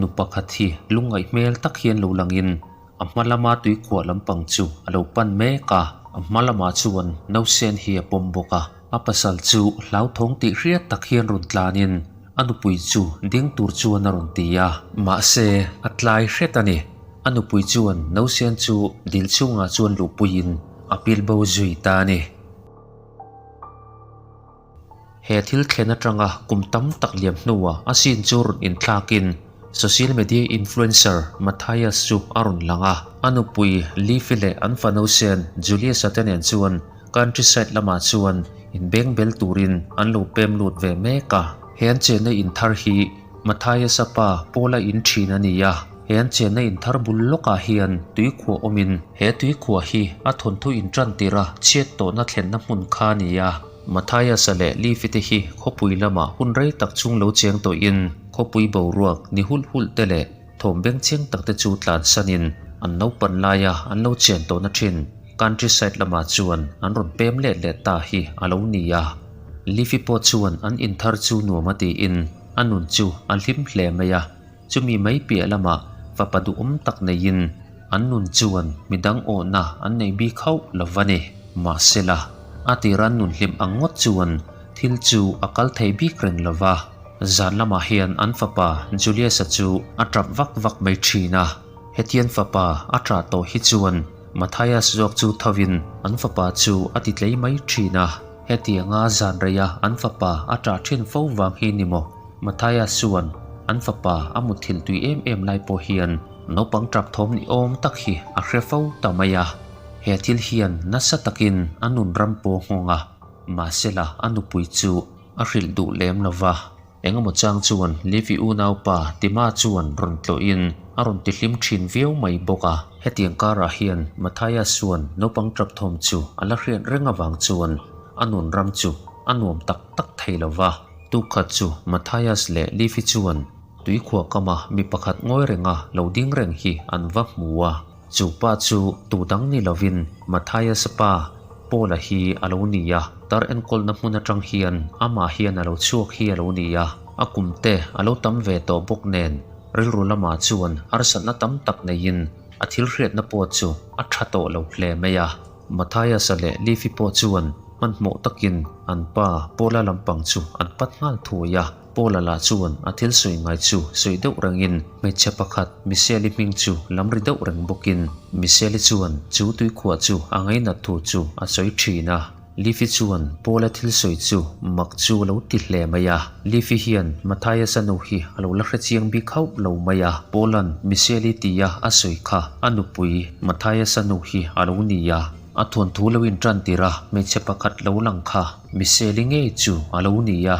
nu pakhat hi lungngaih hmel tak hian lo langin a hma lama tuikhuah lampang chu a lo pan mek a, a hma lamah chuan nausen hi a pawm bawk a. A pasal chu hlauthawng tih hriat tak hian rawn tlanin a nupui chu ding tur chuan a rawn ti a. Mahse, a tlai hret a ni. A nupui chuan nausen chu dil chhungah chuan luhpuiin a pil bo zui ta a ni. He thil thlen atanga kum tam tak liam hnuah a scene chu rawn inthlakin social media influencer Matthias chu a rawn lang a. A nupui Leafy leh an fanu sen Julius-a te nen chuan countryside lamah chuan inbeng bel turin an lo pem lut ve mek a. He an chenna in thar hi Matthias-a pa Paul-a in thin a ni a. He an chenna in thar bul lawkah hian tuikhuah awmin he tuikhuah hi a thawnthu intan tirh a chhiat tawhna thlenna hmun kha a ni a. Matthias-a leh Leafy te hi khawpui lamah hun rei tak chung lo cheng tawhin khawpui boruak ni hulh hulh te leh thawm bengchheng tak te chu tlansanin an naupan laia an lo chen tawhna thin countryside lamah chuan an rawn pem let leh ta hi a lo ni a. Leafy pawh chuan an inthar chu nuam a tiin a nun chu a hlim hle mai a. Chumi mai piah lamah fapa duhawm tak neiin an nun chuan midang awhna an nei bik hauh lo va ni. Mahsela, a tira nun hlim ang ngawt chuan thil chu a kal thei bik reng lo va. Zan lamah hian an fapa Julius-a chu a tap vak vak mai thin a. Hetian fapa a tah tawh hi chuan Matthias zawk chu thovin an fapa chu a ti tlei mai thin a. Hetianga zan reia an fapa a tah thin fo vang hi ni maw? Matthias chuan an fapa a mutthilh tui em em lai pawh hian naupang tap thawm ni awm tak hi a hre fo ta mai a. He thil hian nasa takin a nun ram pawh nghawng a, mahsela a nupui chu a hrilh duh lem lo va. Engemaw chang chuan Levi unaupa Tima chuan rawn tlawhin a rawn tihlim thin viau mai bawk a. Hetiang karah hian Matthias chuan naupang tap thawm chu a la hriat reng avang chuan a nun ram chu a nuam tak tak thei lo va. Tukhat chu Matthias leh Leafy chuan tuikhuah kama mi pakhat ngawi renga lo ding reng hi an va hmu a. Chu pa chu tu dang ni lovin Matthias-a pa, Paul-a hi a lo ni a. Tar enkawlna hmun atang hian amah hian a lo chhuak hi a lo ni a. A kum te a lo tam ve tawh bawk nen rilru lamah chuan harsatna tam tak neiin a thil hriatna pawh chu a tha tawh lo hle mai a. Matthias-a leh Leafy pawh chuan hmanhmawh takin an pa Paula lampang chu an pat nghal thuai a. Paula lah chuan a thil sawi ngai chu sawi deuh rengin hmeichhe pakhat Michelle-i hming chu lam ri deuh reng bawkin Michelle-i chuan chu tuikhuah chu a ngainat thu chu a sawi thin a. Leafy chuan Paula thil sawi chu mak chu a lo ti hle mai a. Leafy hian Matthias-a nu hi a lo la hre chiang bik hauh lo mai a. Paula'n Michelle-i tia a sawi kha a nupui Matthias-a nu hi a lo ni a. A thuanthu lo intan tir a, hmeichhe pakhat lo lang kha Michelle-i ngei chu a lo ni a.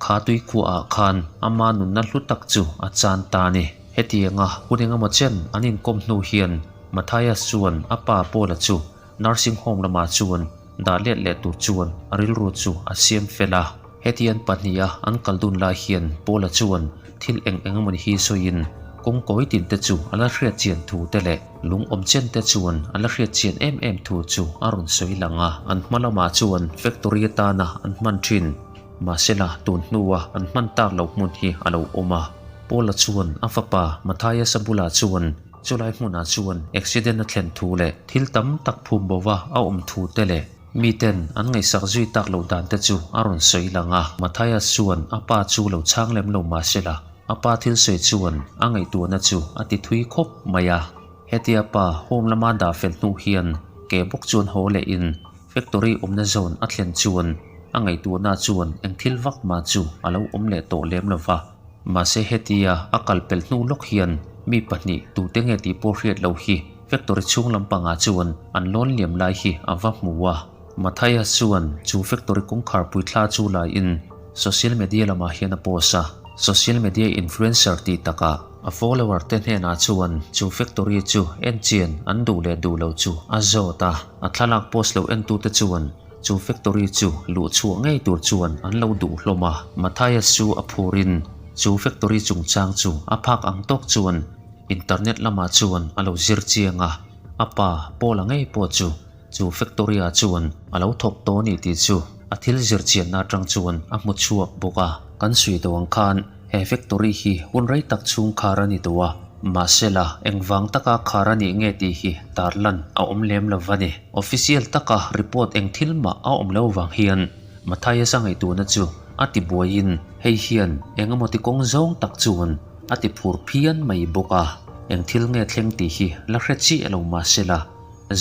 Kha tuikhuahah khan ama nunna hlu tak chu a chan ta a ni. Hetianga hun engemaw chen an inkawm hnu hian Matthias chuan a pa Paula chu Nursing home lamah chuan dah let leh tur chuan a rilru chu a siam fel a. Hetian pahniha an kal dun lai hian Paula chuan thil eng eng emawni hi sawiin kawng kawi tin te chu a la hriat chian thu te leh lungawm chen te chuan a la hriat chian em em thu chu a rawn sawi lang a. An hma lamah chuan factory atana an hman thin mahsela tun hnua an hman tak loh hmun hi a lo awm a. Paula chuan a fapa Matthias-a bulah chuan Chulai hmunah chuan accident a thlen thu leh thil tam tak phum bova a awm thu te leh miten an ngaihsak zui tak loh dan te chu a rawn sawi lang a. Matthias chuan a pa chu lo chhang lem lo mah sela, a pa thil sawi chuan a ngaihtuahna chu a ti thui khawp mai a. Hetia pa home lama dah fel hnu hian ke bawk chuan haw lehin factory awmna zone a thlen chuan a ngaihtuahna chuan eng thil vak mah chu a lo awm leh tawh lem lo va. Mahse hetia a kal pelh hnu lawk hian mi pahnih tute nge tih pawh hriat loh hi factory chhung lampangah chuan an lawn liam lai hi a va hmu a. Matthias chuan chu factory kawngkhar puithla chu laiin social media lamah hian a post a, social media influencer tih takah a follower te hnenah chuan chu factory chu en chian an duh leh duh lo chu a zawt a, a thlalak post lo entute chuan Chu factory chu luh chhuah ngei tur chuan an lo duh hlawm a, Matthias chu a phurin chu factory chungchang chu a phak ang tawk chuan internet lamah chuan a lo zir chiang a, a pa Paula ngei pawh chu chu factory ah chuan a lo thawk tawh a ni tih chu a thil zir chianna atang chuan a hmu chhuak bawk a. Kan sawi tawh ang khan. He factory hi hun rei tak chhung khar a ni tawh a, mahsela engvang taka khar a nih nge tih hi tarlan a awm lem lo va ni. Official taka report eng thil mah a awm lo vang hian Matthias-a ngaihtuahna chu a ti buaiin hei hian eng emaw ti kawng zawng tak chuan a ti phur phian mai bawk a. Eng thil nge thleng tih hi la hre chiah lo mahsela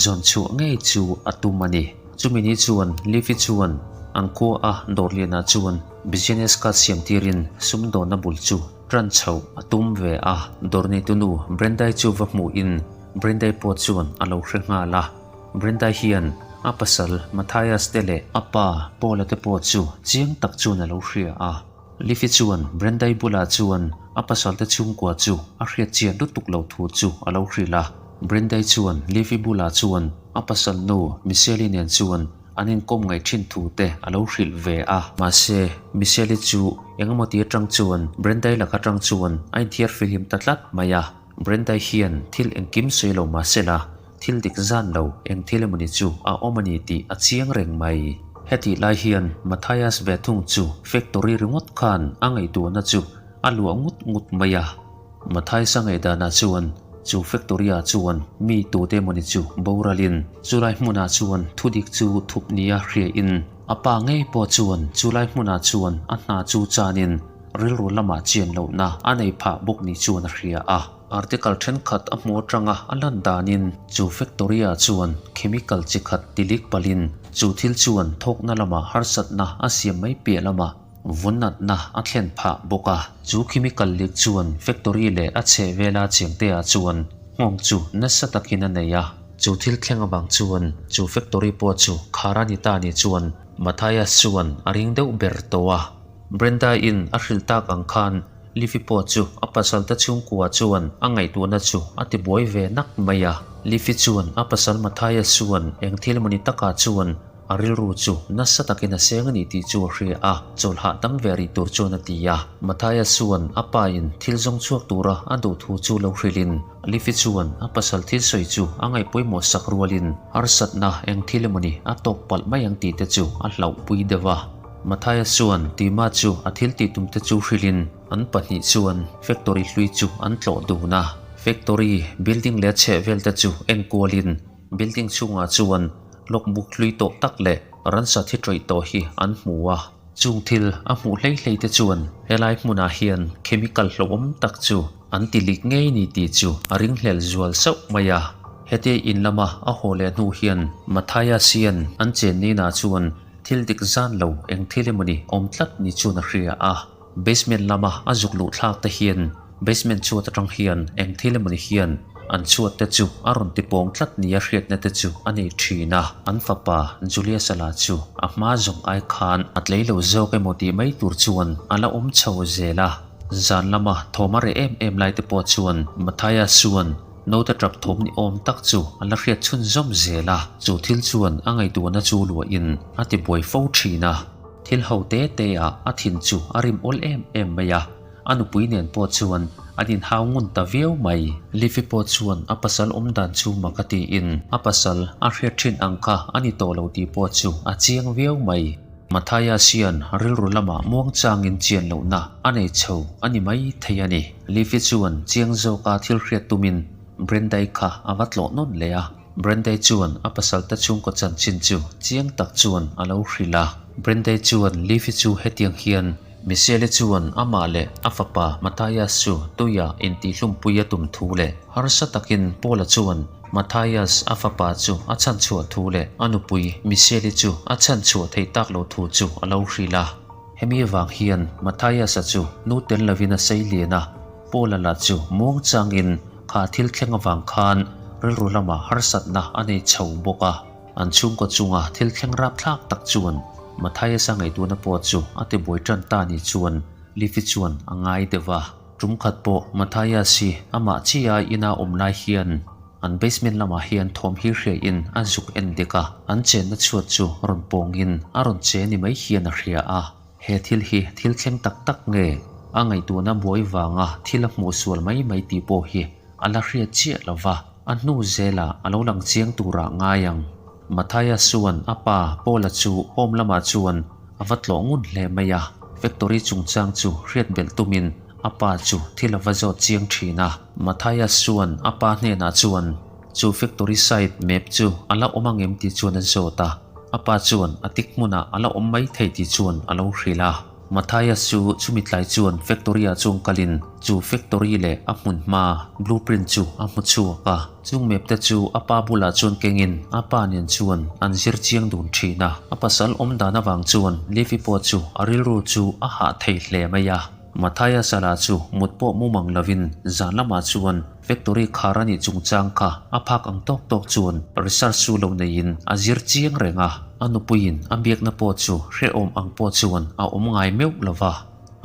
zawn chhuah ngei chu a tum a ni. Chumi ni chuan Leafy chuan an khua a dawrlianah chuan business card siam tirin sumdawnna bul chu tan chhoh a tum ve a. Dawr neitu nu Brendai chu va hmuhin Brendai pawh chuan a lo hre nghal a. Brendai hian a pasal Matthias te leh a pa Paula te pawh chu chiang tak chuan a lo hria a. Leafy chuan Brendai bulah chuan a pasal te chhungkua chu a hriat chian lutuk lo thu chu a lo hrilh a. Brendai chuan Leafy bulah chuan a pasal nu Michelle-i nen chuan an inkawm ngaih thin thu te a lo hrilh ve a. Mahse, Michelle-i chu engemaw ti atang chuan Brendai lak atang chuan a inthiar fihlim ta tlat mai a. Brendai hian thil engkim sawi lo mahsela thil dik zan lo eng thil emawni chu a awm a ni tih a chiang reng mai. Hetih lai hian Matthias ve thung chu factory ringawt khan a ngaihtuahna chu a luah ngut ngut mai a. Matthias-a ngaihdanah chuan chu factory-ah chuan mi tute emawni chu boralin chulai hmunah chuan thudik chu thup nia hriain a pa ngei pawh chuan chulai hmunah chuan a hna chu chanin rilru lamah chian lohna a nei phah bawk ni chuan a hria a. Article thenkhat a hmu atanga a lan danin chu factory-ah chuan chemical chi khat ti lik palhin chu thil chuan thawkna lamah harsatna a siam mai piah lamah vunnatna a thlen phah bawk a. Chu chemical lik chuan factory leh a chhehvela chengte-ah chuan nghawng chu nasa takin a nei a. Chu thil thleng avang chuan chu factory pawh chu khar a ni ta ni chuan Matthias chuan a ring deuh ber tawh a. Brenda-in a hrilh tak ang khan Livy pawh chu a pasalte chhungkua chuan a ngaihtuahna chu a ti buai ve nak mai a. Livy chuan a pasal Matthias chuan eng thil mawni takah chuan a rilru chu nasa takin a seng a ni tih chu a hria a, chawlh hahdam ve rih tur chuan a ti a. Matthias chuan a pa in thil zawng chhuak tura a duh thu chu lo hrilhin Livy chuan a pasal thil sawi chu a ngaihpawimawh sak rualin harsatna eng thil emawni a tawk palh mai ang tih te chu a hlauhpui deuh a. Matthias chuan Tima chu a thil tih tum te chu hrilhin an pahnih chuan factory hlui chu an tlawh dun a. Factory building leh a chhehvel te chu enkualin building chhungah chuan logbook hlui tawh tak leh ransa thi tawih tawh hi an hmu a. Chung thil a hmuh hlei hlei te chuan helai hmunah hian chemical hlauhawm tak chu an ti lik ngei ni tih chu a ringhlel zual sauh mai a. Hetia in lama a haw leh hnu hian Matthias hian an chenninah chuan Thil dik zan lo eng thil emawni awm tlat ni chuan a hria a, basement lama a zuk luh thlak te hian basement chhuat atang hian eng thil emawni hian an chhuat te chu a rawn ti pawng tlat nia hriatna te chu a nei thin a. An fapa Julius-a lah chu a hma zawng ai khan a tlei lo zawk emaw tih mai tur chuan a la awm chho zel a. Zan lama thawm a reh em em lai te pawh chuan Matthias chuan Naute tap thawm ni awm tak chu a la hriat chhunzawm zel a, chu thil chuan a ngaihtuahna chu luahin a ti buai fo thin a. Thil ho te te ah a thin chu a rim awl em em mai a, a nupui nen pawh chuan an inhau ngun ta viau mai. Livy pawh chuan a pasal awm dan chu mak a tiin a pasal a hriat thin ang kha a ni tawh lo tih pawh chu a chiang viau mai. Matthias hian rilru lamah muangchangin chian lohna a nei chho a ni mai thei a ni. Livy chuan chiang zawka thil hriat tumin Brendai kha a va tlawh nawn leh a. Brendai chuan a pasalte chhungkaw chanchin chu chiang tak chuan a lo hrilh a. Brendai chuan Livy chu hetiang hian Michelle chuan amah leh a fapa Matthias chu tuia intihhlumpui a tum thu leh harsa takin Paula chuan Matthias a fapa chu a chhanchhuah thu leh a nupui Michelle chu a chhanchhuah theih tak lo thu chu a lo hrilh a. Hemi avang hian Matthias-a chu nu tel lovin a sei lian a, Paul-a lah chu muang changin kha thil thleng avang khan rilru lamah harsatna a nei chho bawk a. An chhungkaw chunga thil thleng rapthlak tak chuan Matthias-a ngaihtuahna pawh chu a tibuai tan ta ni chuan Livy chuan a ngai deuh a. Tum khat pawh Matthias hi amah chiah ina awm lai hian an basement lamah hian thawm hi hriain a zuk en dek a, an chenna chhuat chu rawn pawngin a rawn che ni mai hian a hria a. He thil hi thil thleng tak tak nge a ngaihtuahna buai vanga thil a hmuh sual mai mai tih pawh hi a la hriat chiah lo va, a hnu zelah a lo lang chiang turah ngai ang. Matthias chuan a pa Paula chu home lamah chuan a va tlawh ngun hle mai a, factory chungchang chu hriat belh tumin. A pa chu thil a va zawt chiang thin a. Matthias chuan a pa hnenah chuan chu factory site map chu a la awm angem tih chuan a zawt a. A pa chuan a tik hmunah a la awm mai thei tih chuan a lo hrilh a. Matthias chu chumi tlai chuan factory ah chuan kalin chu factory leh a hmun hma blueprint chu a hmu chhuak a. Chung map te chu a pa bulah chuan kengin a pa nen chuan an zir chiang dun thin a. A pasal awm dan avang chuan Levi pawh chu a rilru chu a hah thei hle mai a. Matthias-a lah chu mut pawh mu mang lovin zan lamah chuan factory khar a nih chungchang kha a phak ang tawk tawk chuan research chu lo neiin a zir chiang reng a. A nupuiin a biakna pawh chu hrehawm ang pawh chuan a awm ngai meuh lo va.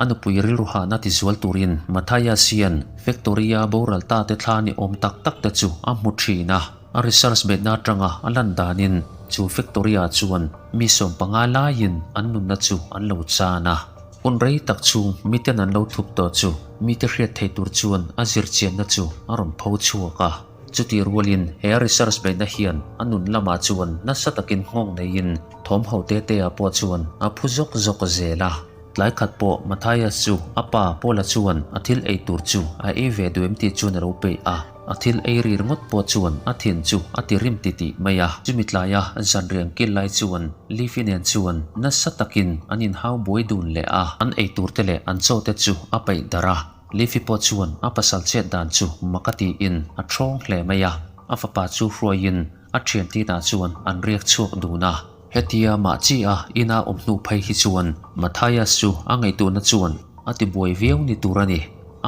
A nupui rilru hahna tizual turin Matthias hian factory-a boral ta te thla ni awm tak tak te chu a hmu thin a. A research beihna atanga a lan danin chu factory-ah chuan mi 15 laiin an nunna chu an lo chan a. Hun rei tak chhung miten an lo thup tawh chu mite hriat thei tur chuan a zirchianna chu a rawn pho chhuak a. Chutih rualin he a research beihna hian a nun lamah chuan nasa takin nghawng neiin thawm ho te te ah pawh chuan a phu zawk zawk zel a. Tlai khat pawh Matthias chu a pa Paula chuan a thil ei tur chu a ei ve duh em tih chuan a lo peih a. A thil ei ri ringawt pawh chuan a thin chu a ti rim ti tih mai a. Chumi tlaia zanriang kil lai chuan Leafy nen chuan nasa takin an inhau buai dun leh a. An ei tur te leh an chaw te chu a paih darh a. Leafy pawh chuan a pasal chet dan chu mak a tiin a thawng hle mai a. A fapa chu hruaiin a thian tinah chuan an riak chhuak dun a. Hetia mah chi a ina awm hnu phei hi chuan Matthias chu a ngaihtuahna chuan a ti buai viau ni tur a ni.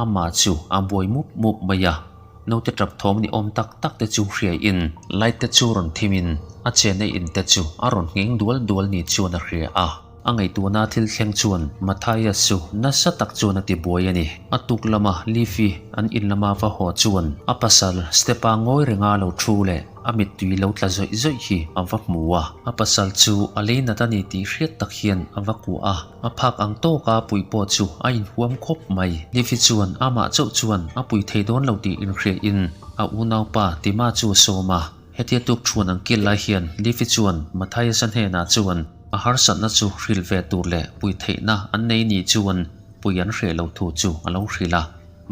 Amah chu a buai mup mup mai a, naute tap thawm ni awm tak tak te chu hriaiin light te chu rawn thimin a chenna in te chu a rawn ngheng dual dual ni chuan a hria a. A ngaihtuahna thil thleng chuan Matthias chu nasa tak chuan a ti buai a ni. A tuk lama Leafy an in lama va haw chuan a pasal step-a ngawi renga lo thu leh a mittui lo tla zawih zawih hi a va hmu a. A pasal chu a lei nat a ni tih hriat tak hian a va kuah a, a phak ang tawka pui pawh chu a inhuam khawp mai. Leafy chuan amah chauh chuan a pui thei dawn lo tih inhriain a unaupa Tima chu a sawm a. Hetia tuk thuan an kil lai hian Leafy chuan Matthias-a hnenah chuan a harsatna chu hrilh ve tur leh pui theihna an nei nih chuan pui an hreh lo thu chu a lo hrilh a.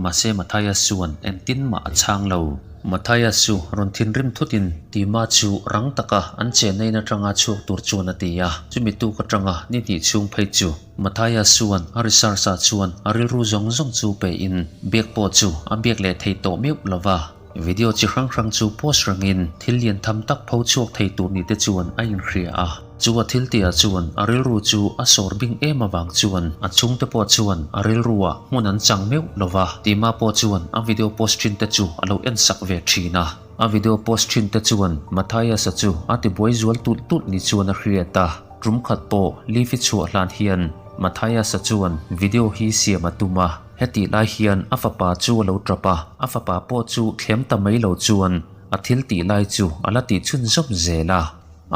Mahse Matthias chuan engtin mah a chhang lo. Matthias chu rawn thinrim thutin Tima chu rang taka an chenna in atanga chhuak tur chuan a ti a. Chumi tuk atanga ni hnih chhung phei chu Matthias chuan a research ah chuan a rilru zawng zawng chu pehin biak pawh chu a biak leh thei tawh meuh lova. Video chi hrang hrang chu post rengin thil lian tham tak pho chhuak thei tur ni te chuan a inhria a. Chu a thil tihah chuan a rilru chu a sawr bing em avang chuan a chhungte pawh chuan a rilruah hmun an chang meuh lo va. Tima pawh chuan a video post thin te chu a lo en sak ve thin a. A video post thin te chuan Matthias-a chu a tibuai zual tulh tulh ni chuan a hriat a. Tum khat pawh Leafy chhuah hlan hian Matthias-a chuan video hi siam a tum a. Hetih lai hian a fapa chu a lo tap a, a fapa pawh chu thlem ta mai lo chuan a thil tih lai chu a la tih chhunzawm zel a.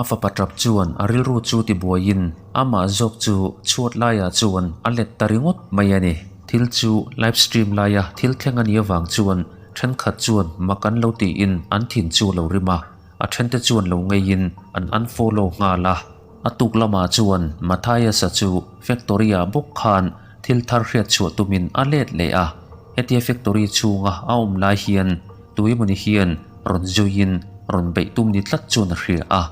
A fapa tap chuan a rilru chu tibuaiin amah zawk chu chhuat laiah chuan a let ta ringawt mai a ni. Thil chu live stream laia thil thleng a nih avang chuan thenkhat chuan mak an lo tiin an thin chu a lo rim a, a thente chuan lo ngeiin an unfollow nghal a. A tuk lamah chuan Matthias-a chu factory-ah bawk khan thil thar hriat chhuah tumin a let leh a. Hetia factory chhunga a awm lai hian tuemawni hian rawn zuiin rawn beih tum ni tlat chuan a hria a.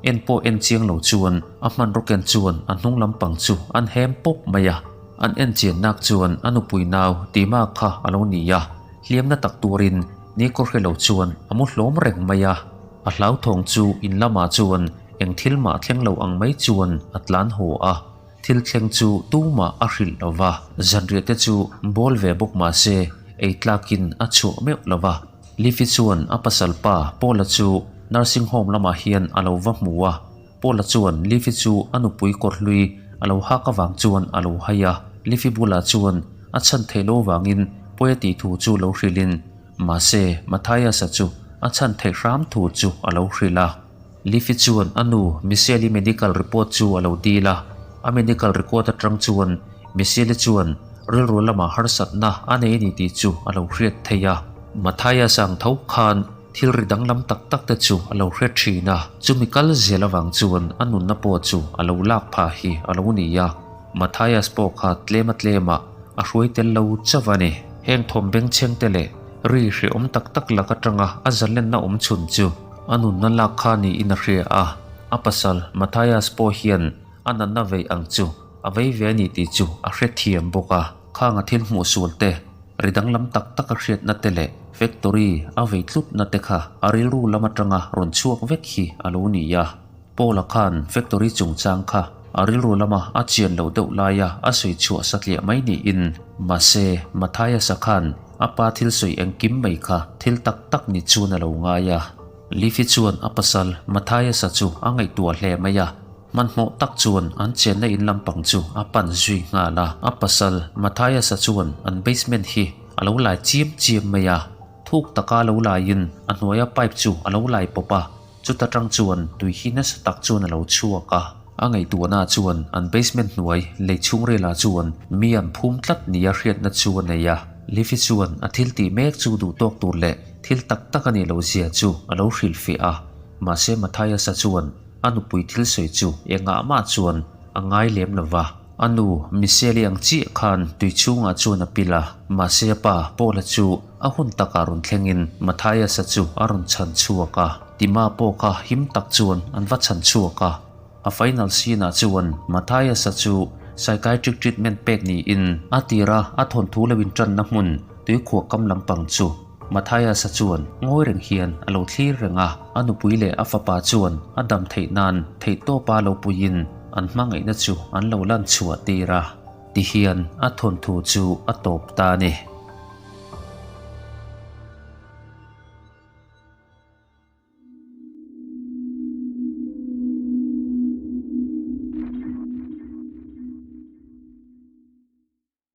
En pawh en chiang lo chuan a hmanraw ken chuan a hnung lampang chu an hem pawp mai a. An en chian nak chuan a nupui nau Tima kha a lo ni a. Hliamna tak turin ni kaw hre lo chuan a mu hlawm reng mai a. A hlauthawng chu in lamah chuan eng thil mah thleng lo ang mai chuan a tlan haw a, thil thleng chu tumah a hrilh lo va. Zanriah te chu bawl ve bawk mah se ei tlakin a chhuah meuh lo va. Leafy chuan a pasal pa Paula chu nursing home lamah hian a lo va hmu a, Paula chuan Leafy chu a nupui kawr hlui a lo hak avang chuan a lo hai a. Leafy bulah chuan a chhan theih lo vangin pawi a tih thu chu lo hrilhin Mahse, Matthias-a chu a chhan theih hram thu chu a lo hrilh a. Leafy chuan a nu Michelle-i medical report chu a lo dil a. A medical record atang chuan Michelle-i chuan rilru lamah harsatna a nei a ni tih chu a lo hriat thei a. Matthias-a ang tho khan thil ri danglam tak tak te chu a lo hre thin a. Chumi kal zel avang chuan a nunna pawh chu a lo lak phah hi a lo ni a. Matthias pawh kha tlema tlemah. a hruai tel lo chauh a ni. Heng thawm bengchheng te leh ri hrehawm tak tak lak atanga a zalenna awm chhun chu a nunna lak kha niin a hria a. A pasal Matthias pawh hian a natna vei ang chu a vei ve a ni tih chu a hrethiam bawk a. Khang a thil hmuh sual te, ri danglam tak tak a hriatna te leh factory a vei tlutna te kha a rilru lam atanga rawn chhuak vek hi a lo ni a. Paula khan factory chungchang kha a rilru lama a chian loh deuh laia a sawi chhuah satliah mai niin, mahse Matthias-a khan a pa thil sawi engkim mai kha thil tak tak ni chuan a lo ngai a. Lifi chuan a pasal Matthias-a chu a ngaihtuah hle mai a, hmanhmawh tak chuan an chenna in lampang chu a pan zui nghal a. A pasal Matthias-a chuan an basement hi a lo lai chiam chiam mai a, thuk taka lo laiin a hnuaia pipe chu a lo lai pawp a. Chuta tang chuan tui hi nasa tak chuan a lo chhuak a, a ngaihtuahna chuan an basement hnuai lei chhungrelah chuan mi an phum tlat nia hriatna chu a nei a. Lifi chuan a thil tih mek chu duh tawk tur leh thil tak tak a nih loh zia chu a lo hrilhfiah a, mahse Matthias-a chuan a nupui thil sawi chu engah mah chuan a ngai lem lo va. A nu, Michelle-i ang chiah khan tui chhungah chuan a pil a, mahse a pa, Paul-a chu a hun takah rawn thlengin Matthias-a chu a rawn chhan chhuak a. Tima pawh kha him tak chuan an va chhan chhuak a. A final scene-ah chuan Matthias-a chu psychiatric treatment pek niin a tira a thawnthu lo intanna hmun tuikhuah kam lampang chu Matthias-a chuan ngawi reng hian a lo thlir reng a, a nupui leh a fapa chuan a dam theih nan theihtawpa lo puiin an hmangaihna chu an lo lan chhuah tir a, tihian a thawnthu chu a tawp ta a ni.